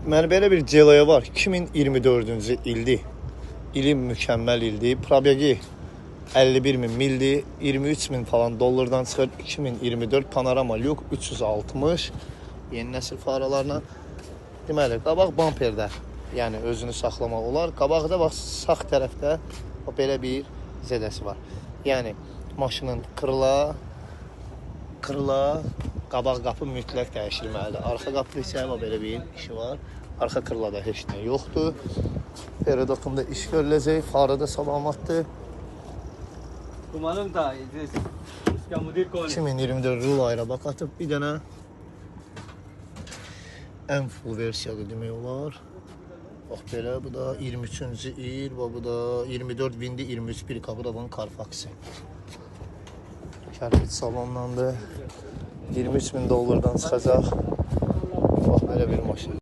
Deməli belə bir CLA var. 2024-cü ildir. İli mükəmməl ildir. Probegi 51 min mildir. 23 min falan dollardan çıxır. 2024 panorama lük 360 yeni nəsil faralarla. Deməli, qabaq bamperdə, yəni özünü saxlamaq olar. Qabaqda bax sağ tərəfdə belə bir zədəsi var. Yəni maşının kırıla qabaq qapı mütləq dəyişilməlidir. Arxa qapı isə belə bir işi var. Arxa kırılada heç nə yoxdur. Peredokumda iş görüləcək. Farada salamatdır. 2024 rul ayrabaq atıb bir dənə. Ən full versiyadır demək olar. Bax belə, bu da 23-cü il, bu da 24 Windi 23 bir bu da bunun Carfax-ı. Kərpic salonlandı. 23 min dollardan çıxacaq. Bax belə bir maşın.